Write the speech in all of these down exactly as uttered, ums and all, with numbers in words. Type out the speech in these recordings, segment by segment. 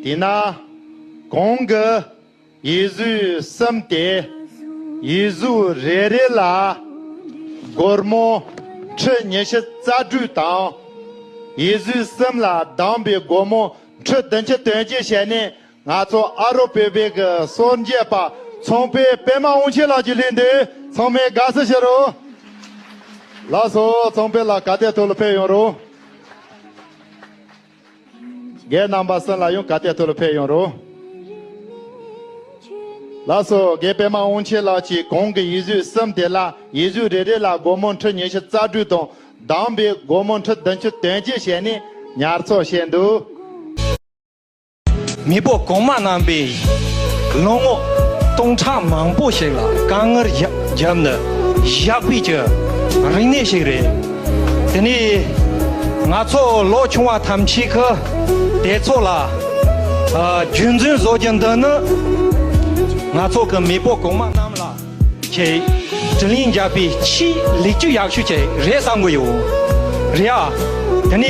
དེས་ན་གོང་གི་ཡིག་གཟུགས་གསུམ་དེ། ཡིག་གཟུགས་རེ་རེ་ལ་སྒོར་མོ་ཁྲི་ཉི་ཤུ་རྩ་དྲུག་དང་། ཡིག་གཟུགས་གསུམ་ལ་བདམས་པའི་སྒོར་མོ་ཁྲི་བདུན་ཅུ་དོན་གཅིག་བྱས་ནས། ང་ཚོ་ཨ་རོ་བོད་པའི་གི་སོར་འབྱེད་པ་ཚོང་དཔོན་པད་མ་དབང་ཆེན་ལགས་ཀྱིས་ལེན་དུས། ཚང་མས་དགའ་བསུ་ཞུ་རོགས། ལགས་སོ། ཚོང་དཔོན་ལགས་ག་དེ་ཐོག་ལ་ཕེབས་ཡོང་རོགས། རྒན་རྣམ་པ་གསུམ་ལ་ཡང་ག་དེ་ཐོག་ལ་ཕེབས་ཡོང་རོགས། ལགས་སོ། རྒན་པད་མ་དབང་ཆེན་ལགས་ཀྱིས་གོང་གི་ཡིག་གཟུགས་གསུམ་དེ་ལ། ཡིག་གཟུགས་རེ་རེ་ལ་སྒོར་མོ་ཁྲི་ཉི་ཤུ་རྩ་དྲུག་དང་། བདམས་པའི་སྒོར་མོ་ཁྲི་བདུན་ཅུ་དོན་གཅིག་བྱས་ནས་ཉར་ཚགས་བྱས་འདུག། མེས་པོ་གོང་མ་རྣམ་པས་ལོ་ངོ་སྟོང་ཕྲག་མང་པོ་ཞིག་ལ་དཀའ་ངལ་བརྒྱབ་ནས་བཞག་པའི་གི་རིག་གནས་ཤིག་རེད། དེ་ནས་ང་ཚོ་ལོ་ཆུང་བ་ཐམས་ཅད་ཀྱིས་དེ་ཚོ་ལ་ཨ་རྒྱུན་འཛིན་བཟོ་རྒྱུ་འདི་ནི་ང་ཚོ་གི་མེས་པོ་གོང་མ་རྣམས་ལ་ཁྱེད་དྲིན་ལན་འཇལ་བའི་ཆེས་ལེགས་བཅོས་ཡག་ཤོས་ཅིག་རེད་བསམ་གི་ཡོད། རེད་ཨ། དེ་ནས་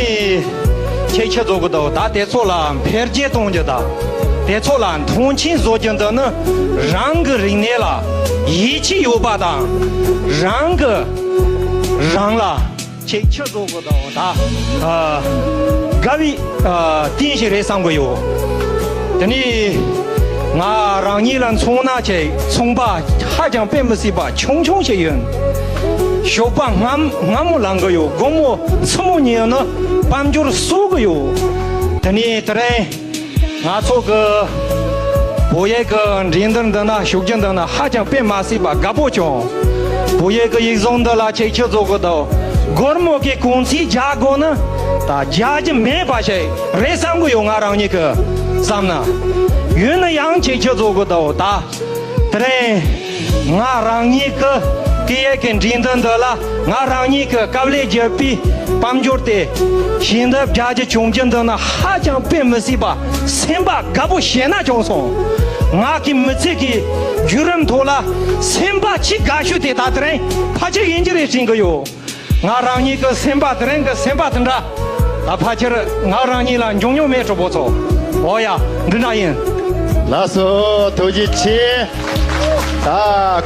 ཁྱེད་ཁྱེད་ཚོ་གི་དང་ད་དེ་ཚོ་ལ་འཕེལ་རྒྱས་གཏོང་རྒྱུ་དང་། དེ་ཚོ་ལ་མཐོང་ཆེན་བཟོ་རྒྱུ་འདི་ནི་རང་གི་རིག་གནས་ལ་ཡིད་ཆེས་ཡོད་པ་དང་། རང་གི་རང་ལ་ཁྱེད་ཁྱེད་ཚོ་གི་དང་ད་ཨ་དགའ་བའི་ཨ་རྟེན་ཞིག་རེད་བསམ་གི་ཡོད། དེ་ནས་ང་རང་ཉིད་ལ་མཚོན་ན་ཁྱེད་ཚོང་པ་ཧ་ཅང་དཔེ་མི་སྲིད་པ་ཆུང་ཆུང་ཞིག་ཡིན། ཞོགས་པ་སྔ་སྔ་མོ་ལངས་གི་ཡོད། དགོང་མོ་མཚན་མོ་ཉིན་ནི་དཔལ་འབྱོར་གསོག་གི་ཡོད། དེ་ནས་དེ་རིང་ང་ཚོ་གི་བོད་ཡིག་གི་འགྲན་བསྡུར་འདི་ན་ཞུགས་རྒྱུ་འདི་ན་ཧ་ཅང་དཔེ་མ་སྲིད་པ་དགའ་པོ་བྱུང་། བོད་ཡིག་གི་ཡིག་གཟུགས་འདི་ལ་ཁྱེད་ཁྱེད་ཚོ་གི་དང་སྒོར་མོ་གི་གོང་ཚད་རྒྱག་དགོས་ན་ད་རྒྱག་རྒྱུ་མེད་པ་ཞིག་རེད་བསམ་གི་ཡོད། ང་རང་ཉིད་གི་བསམ་ན། ཡིན་ན་ཡང་ཁྱེད་ཁྱེད་ཚོ་གི་དང་ད་དེ་རིང་ང་རང་ཉིད་ཀྱི་སྐད་ཡིག་གི་འགྲན་བསྡུར་འདི་ལ་ང་རང་ཉིད་ཀྱི་དཀའ་ལས་བརྒྱབ་པའི་དཔལ་འབྱོར་དེ་ཞལ་འདེབས་རྒྱག་རྒྱུ་བྱུང་རྒྱུ་འདི་ནི་ཧ་ཅང་དཔེ་མི་སྲིད་པ་སེམས་པ་དགའ་པོ་ཞེ་ན་བྱུང་སོང་། ང་གི་མི་ཚེ་གི་བརྒྱུད་རིམ་ཐོག་ལ་སེམས་པ་ཆེས་དགའ་ཤོས་དེ་ད་དེ་རིང་ཕལ་ཆེར་ཡིན་གྱི་རེད་དྲན་གྱི་ཡོད། ང་རང་ཉིད་ཀྱི་སེམས་པ་དེ་རིང་གི་སེམས་པ་དེ་འདྲ། ད་ཕལ་ཆེར་ང་རང་ཉིད་ལ་འབྱུང་མྱོང་མེད། གྲོགས་པོ་ཚོ། འོ་ཡ། འདི་འདྲ་ཡིན། ལགས་སོ། ཐུགས་རྗེ་ཆེ། ད་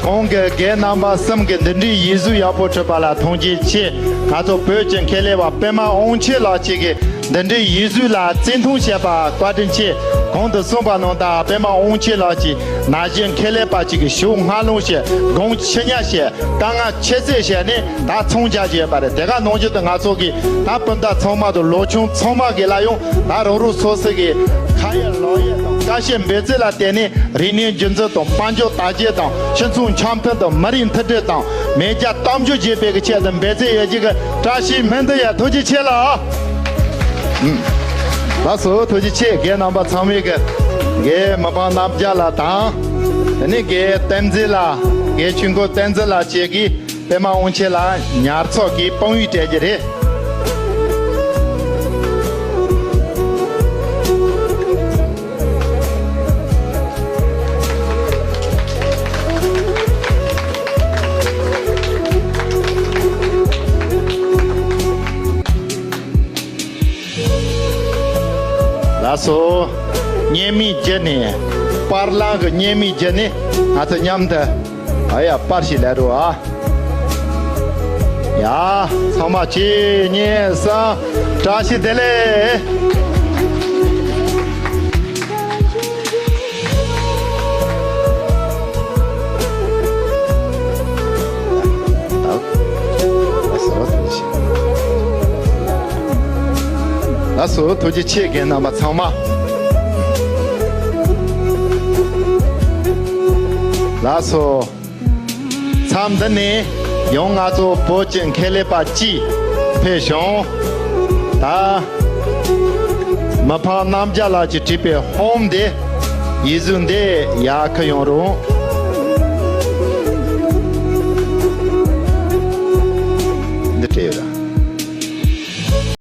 གོང་གི་རྒན་རྣམ་པ་གསུམ་གྱིས་འདི་འདྲའི་ཡིག་གཟུགས་ཡག་པོ་བྲིས་པ་ལ་ཐུགས་རྗེ་ཆེ། ང་ཚོ་བོད་ཀྱི་མཁས་པ་པད་མ་དབང་ཆེན་ལགས་ཀྱིས་འདི་འདྲའི་ཡིག་གཟུགས་ལ་བརྩི་མཐོང་བྱས་པ་བཀའ་དྲིན་ཆེ། གོང་དུ་གསུངས་པ་ནང་ལྟར་པད་མ་དབང་ཆེན་ལགས་ཀྱིས་ན་གཞོན་མཁས་པ་ཅིག་གི་ཞུགས་སྔ་ལོང་བྱས། དགོངས་ཆེ་ཉག་བྱས། དཀའ་ངལ་ཆེ་ཚད་བྱས་ནས་ད་ཚོང་རྒྱག་བྱས་པ་རེད། དེ་ག་ནང་བཞིན་དུ་ང་ཚོ་གིས་ད་སྤུན་ཟླ་ཚང་མ་དང་ལོ་ཆུང་ཚང་མ་གི་ལ་ཡང་ད་རང་རང་སོ་སོ་གི་ཁ་ཡ་ལག་ཡ་དང་བཀྲ་ཤིས་འབད་བརྩོན་ལ་བརྟེན་ནས་རིག་གནས་རྒྱུན་འཛིན་དང་། དཔལ་འབྱོར་དར་རྒྱས་དང་། སྤྱི་ཚོགས་འཆམ་མཐུན་དང་། མི་རིགས་མཐུན་སྒྲིལ་དང་། མེས་རྒྱལ་གཏམ་རྒྱུད་རྒྱས་པའི་གི་ཆེད་དུ་འབད་བརྩོན་ཡོད་རྒྱུ་གི་བཀྲ་ཤིས་སྨོན་འདུན་ཡ། ཐུགས་རྗེ་ཆེ་ལགས། ལགས་སོ། ཐུགས་རྗེ་ཆེ། རྒན་རྣམ་པ་ཚང་མས་གི་རྒན་མི་ཕམ་རྣམ་རྒྱལ་ལགས་དང་། དེ་ནས་རྒན་བསྟན་འཛིན་ལགས། རྒན་ཆོས་འཁོར་བསྟན་འཛིན་ལགས་བཅས་ཀྱིས་པད་མ་དབང་ཆེན་ལགས་ཉར་ཚགས་ཀྱི་དཔང་ཡིག་སྤྲད་རྒྱུ་རེད། ལགས་སོ། བརྙན་མིག་བརྒྱུད་ནས། པར་ལམ་གྱི་བརྙན་མིག་བརྒྱུད་ནས་ང་ཚོ་མཉམ་དུ། ཨ་ཡ། པར་ཞིག་ལས་རོགས་ཨ། ཡ། ཚང་མ་གཅིག་གཉིས་གསུམ། བཀྲ་ཤིས་བདེ་ལེགས། ལགས་སོ། ཐུགས་རྗེ་ཆེ། རྒན་རྣམ་པ་ཚང་མ། ལགས་སོ། མཚམས་འདི་ནས་ཡང་ང་ཚོ་བོད་ཀྱི་མཁས་པ་གཅིག་ཕེབས་བྱུང་། ད་མི་ཕམ་རྣམ་རྒྱལ་ལགས་ཀྱིས་བྲིས་པའི་ཧོམ་འདི། ཡིག་གཟུགས་འདི་ཡར་འཁུར་ཡོང་རོགས།